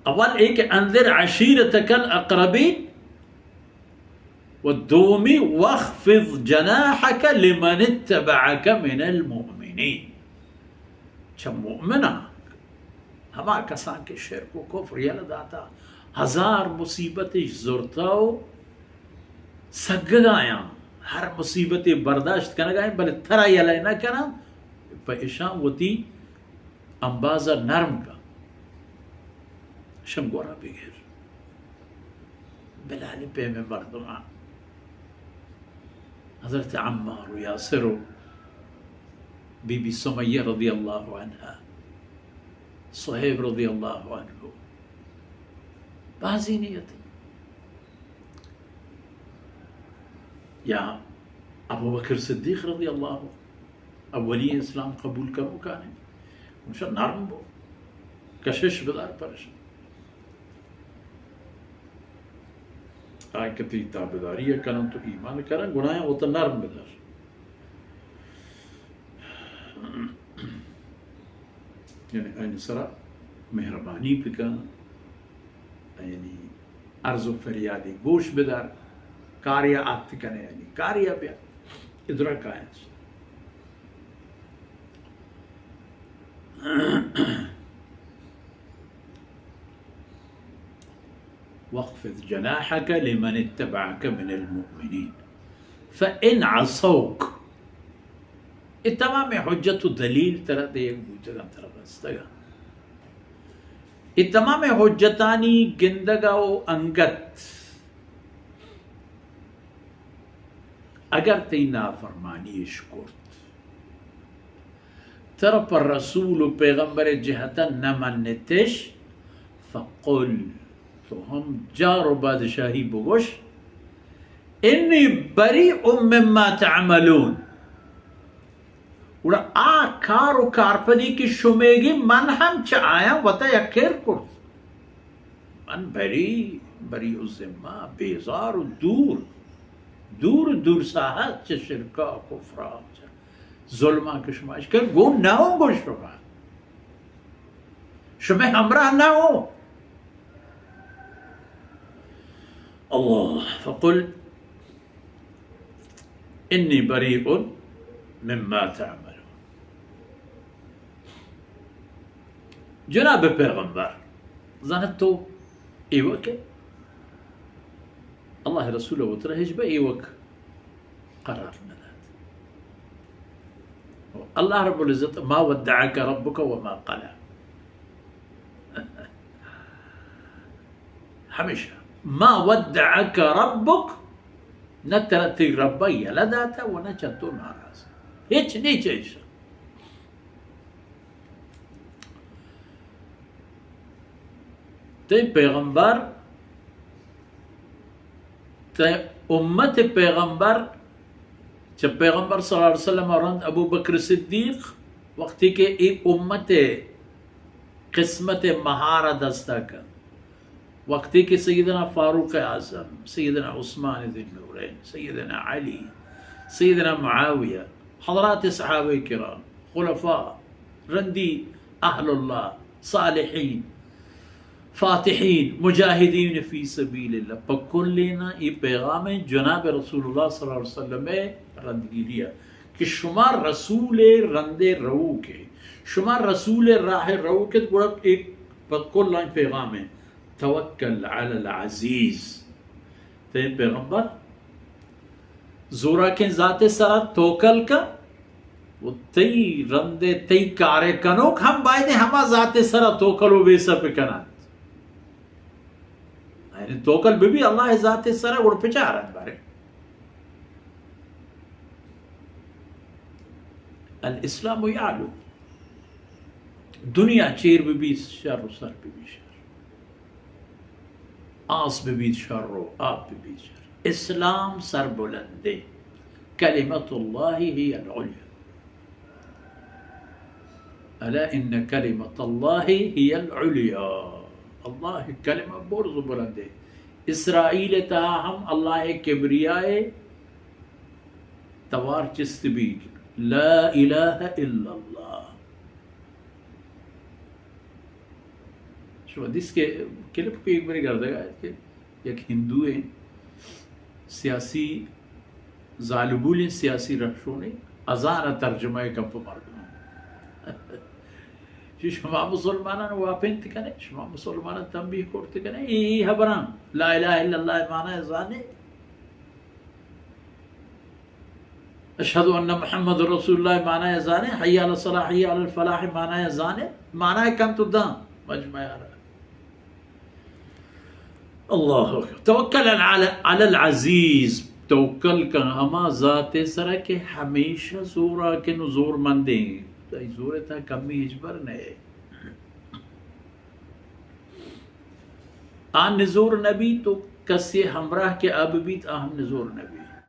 اول اے کہ انذر عشیرتک الاقربین، و دومی واخفض جناحک لمن اتبعک من المؤمنین۔ چہ مؤمناں، ہما کساں کہ شرک و کفر یلہ داتا، ہزار مصیبت اش زرتا و سگگایاں، ہر مصیبتے برداشت کنگایاں، بلے ترا یلہ نہ کناں، پہ اشاں وتی امبازا نرم کن۔ اشاں گورا بگر۔ بلال پیم مردمان، حضرت عمار و یاسر و بی بی سمیہ رضی اللہ عنہا، صہیب رضی اللہ عنہ، بازی نیت یا ابوبکر صدیق رضی اللہ عنہ، اولی اسلام قبول کنوکانے، گوشا نرم بو، کشش بدار پرش۔ آئی کہ تئی تابعداری ء کنن تو ایمان کنن، گناہ وت نرم بدار۔ یعنی آئی سرا مہربانی بکن، یعنی عرض و فریادی گوش بدار، کاریا آت کنے، یعنی کاریا بیا ادرا کائنس۔ واخفض جناحك لمن اتبعك من المؤمنين فإن عصوك۔ اے تمام حجت و دلیل ترا دیگ بوتگاں، ترا بستگاں۔ اے تمام حجتانی گندگا و انگت اگر تئی نافرمانی اش کرت، ترا پہ رسول و پیغمبر جہتا نہ منتش، فقل، تو ہم جار و بادشاہی بگوش، انی بریء مما تعملون، گڑا آ کار و کارپدی کہ شمیگی من ہم چہ آیاں وتا یک کر کرت۔ من بری، بری الذمہ، بیزار و دور، دور، دور ساحت چہ شرکا، کفرا، چہ ظلما کہ شما اش کن گون نہ ہوں گو شما۔ شما ہمراہ نہ ہوں۔ اللہ، فقل انی بریء مما تعملون۔ جناب پیغمبر، زانت تو ایوک، اللہ رسول وترا ہچ بہ ایوک قرار نہ دات۔ اللہ رب العزت، ما ودعك ربك وما قلى۔ ہمیشہ، ما ودعك ربك، نہ ترا تئی رب یلہ داتا و نہ چہ تو ناراض۔ ہچ نیچے ایشا۔ تئی پیغمبر، تئی امت پیغمبر، چہ پیغمبر صلی اللہ علیہ وسلم رند ابو بکر صدیق، وقتی کہ اے امت قسمت مہارا دستا کن، وقتی کہ سیدنا فاروق اعظم، سیدنا عثمان ذی النورین، سیدنا علی، سیدنا معاویہ، حضرات صحابہ کرام، خلفاء، رندی اہل اللہ، صالحین، فاتحین، مجاہدین فی سبیل اللہ، پہ کلینا اے پیغام جناب رسول اللہ صلی اللہ علیہ وسلم رندگیری کہ شما رسول رندے روکے، شما رسول راہ روکے، گڑا اے پہ کلان پیغام توکل علی العزیز۔ تئی پیغمبر زوراکیں ذات سرا توکل کن و تئی رندے، تئی کارے کنوک ہم باید ہما ذات سرا توکل و بیسہ بکننت۔ یعنی توکل بہ بی اللہ ذات سرا، گڑ پچارن بارے۔ الاسلام یعلو۔ دنیا چیر بہ بیت شر و سر بہ بیت شر۔ آس بہ بیت شر و آپ بہ بیت شر۔ اسلام سر بلندے۔ کلمت اللہ هي العليا۔ الا ان کلمت اللہ هي العليا۔ اللہ کلمہ برز و بلندے۔ اسرائیل تہا ہم اللہ کبریائے توار چست بیت، لا الہ الا اللہ۔ شما دیست کہ کلپ کو یک بری گردگا کہ یک ہندوئے سیاسی زالبولیں سیاسی رہشونے ہزار ترجمہ کم پہ مردم. چی شما مسلمانان واپنت کنے، شما مسلمانان تنبیہ کرت کنے، ای، ای حبران، لا الہ الا اللہ معنی زانے، اشہد ان محمد رسول اللہ معنی زانے، حی علی الصلاح، حی علی الفلاح معنی زانے، معنی کن تو دان مجمع آرا. اللہ اکبر. توکل علی، علی العزیز، توکل کن ہما ذات سرا کہ ہمیشہ زورا کن و زور مندیں. تئی زور تا کمی ہچبر نہ. آ نزور نبی تو کسی ہمراہ کہ آ بیت، آ ہم نزور نبی.